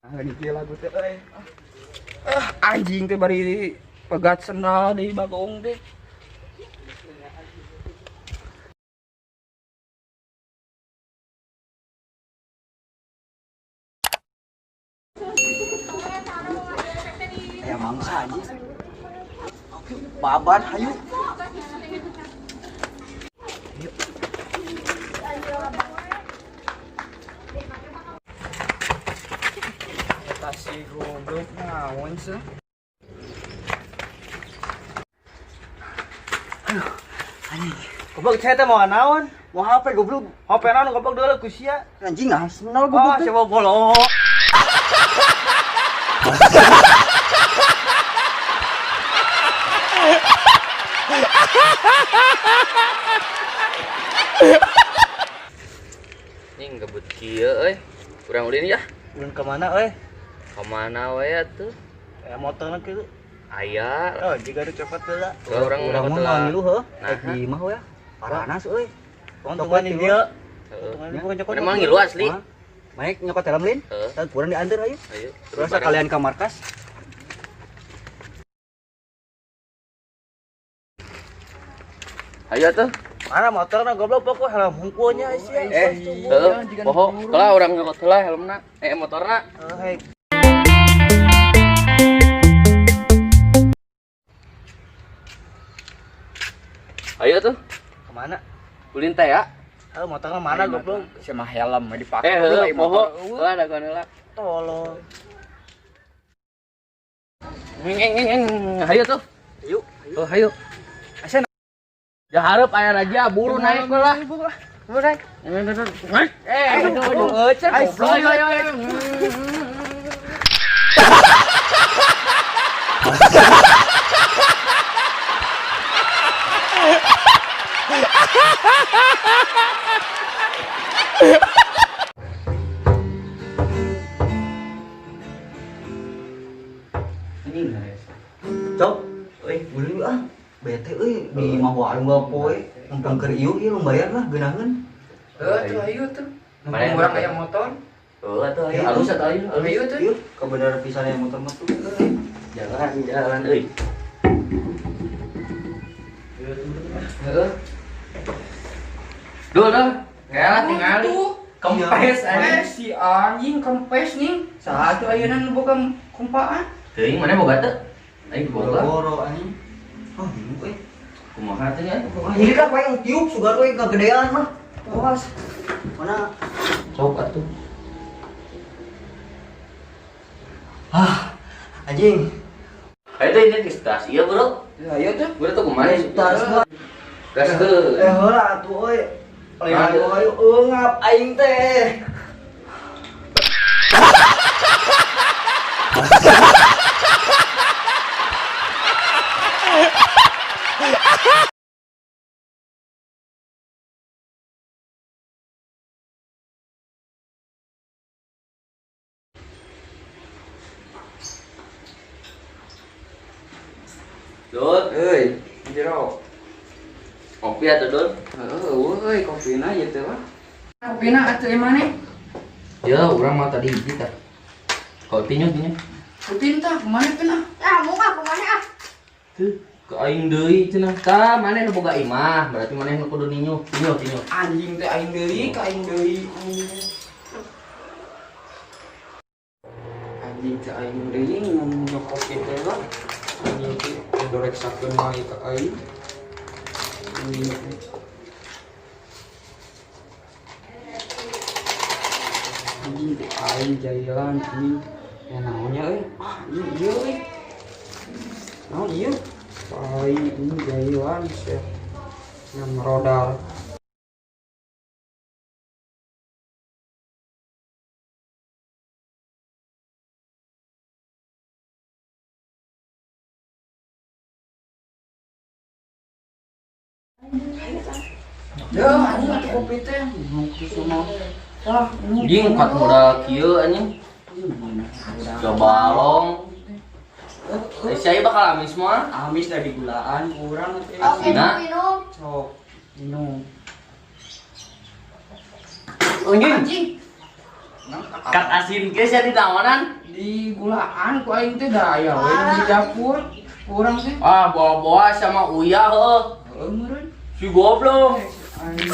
Ah, ini kieu lagu teh euy. Ah, anjing teh bari pegat sendal deui bagong teh. Aya mangsa anjing. Babat hayu. Eta si goblok naon sih? Goblok saya teh mau naon? Mau HP goblok. HP naon goblok deuleu ku sia. Anjing ah, sendal Oh, goblok. siapa bolong. Ning ngebut kieu euy. Urang ulin ya. Ulin ke mana euy? Ka mana we atuh? Eh motorna kieu. Aya. Oh, jika ada copot heula. Urang Urang mah mah telah. ngilu heuh. Nah. Rek di imah we. Paranas euy. Untungan di dieu. Heeh. Untungan bukan copot. Mana mah ngilu asli. Naik nyokot helm lin. Heeh. Tah kurang diantar ayo. Ayo. Terus kalian ke markas. Ayo tuh. Mana motorna goblok pokok helm hungkulnya sia. Eh, heeh, poho. Heula urang nyokot heula helmna. Eh, motorna. Hei. Ayo tuh. Kemana? Ulin teh ya. Heuh, motorna mana goblok? Sama helm mah dipake. Eh, heuh, poho. Heula dagoan heula. Tolong. Ngeng ngeng ngeng. Ayo tuh. Ayo. Oh, ayo. Asa Ya hareup aya raja buru naik lah. Buru naik. Naik. Eh, aduh, aduh. Ayo, Goblok. Ayo, ayo, ayo. Anjing. Cok, euy, ulin ah. Bete euy di imah warung gua poe. Numpang keur ieu ieu lumayan lah geunaheun. Heuh, tuh ayo tuh. Mana Numpang urang aya motor. Heuh atuh ayo alus atuh ayo. Alus. Ayo tuh. Ieu kebenaran pisan yang motor mah tuh. Euy. Jalan jalan euy. Heeh. Dul, dul. Kayak tingali. Kempes Eh, anjing. si anjing kempes nih. Saha tuh ayeuna nu boga kompaan? Teuing mana boga teu? Aing boga. Boro-boro anjing. Oh, bingung euy. Kumaha teh nya? Wah, ini kan paling tiup sugar we kegedean mah. Awas. Mana? Sok atuh. Ah, anjing. Ayo tuh ini geus tas ieu, Bro. Ya ayo tuh. Bro tuh kumaha sih? Tas mah. Gas teu. Eh heula atuh euy. Lain ayo ayo eungap aing teh. Dul, Euy, jero. kopi atuh, Dul. Heuh, euy, kopina ieu teh lah. Kopina atuh ieu maneh? Ya, urang mah tadi hiji tah. Kopi nya nya. Putin tah, kumaha pina? Ah, mau ah, kemana ah? Tuh, ke aing deui cenah. Tah, maneh nu boga imah, berarti maneh nu kudu ninyu. Tinyu, tinyu. Anjing teh aing deui, ka aing deui. Anjing teh aing deui nyok kopi teh lah. Anjing teh doreksakeun wae ka aing. Anjing teh. Anjing teh aing jailan anjing. Ya naonnya euy? Ah, anjing ieu euy. Naon ieu? Aing ini jailan sia. Yang rodal. Ya, anjing atuh kopi teh. Tah, Anjing kat modal kieu anjing. Gabalong. Eh, sia bakal amis moal. Amis dari gulaan kurang teh. Oke, Nah. minum. Sok minum. Anjing. Anjing. Kat asin ge sia dinaonan? Di gulaan ku aing teh da aya we di dapur. Kurang teh. Ah, bawa-bawa sama Uya heuh. Heuh meureun. Si goblok. Anjing.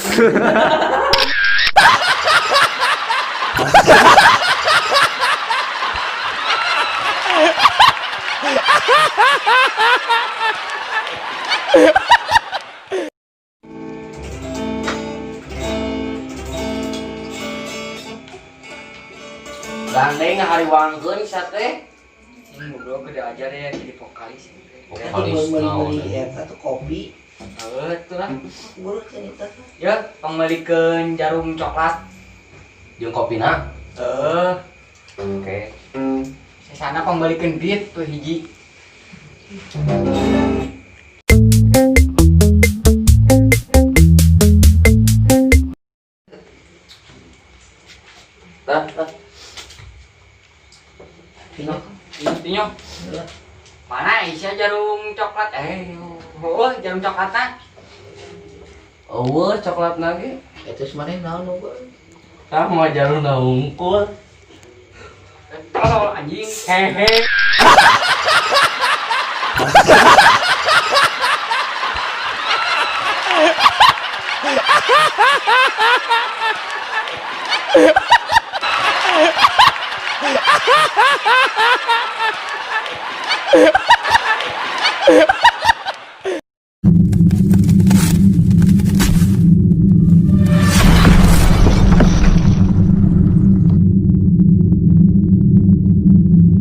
Gandeng hariwangkeun sia teh. Ini goblok udah ajar ya jadi vokalis. Vokalis naon. Beli eta tuh kopi. Heuh atuh lah. Buru cerita. Ya, pangmeulikeun jarum coklat. Jeung kopina. Heuh. Oke. Sesana pangmeulikeun duit tuh hiji. Tah, tah. Tinyo, tinyo. Mana Aisyah jarum coklat? Oh, jarum coklatna. Eueuh coklatna ge. Eta semaneh naon nu gua? Tah mah jarumna hungkul. Tolol anjing. Hehe.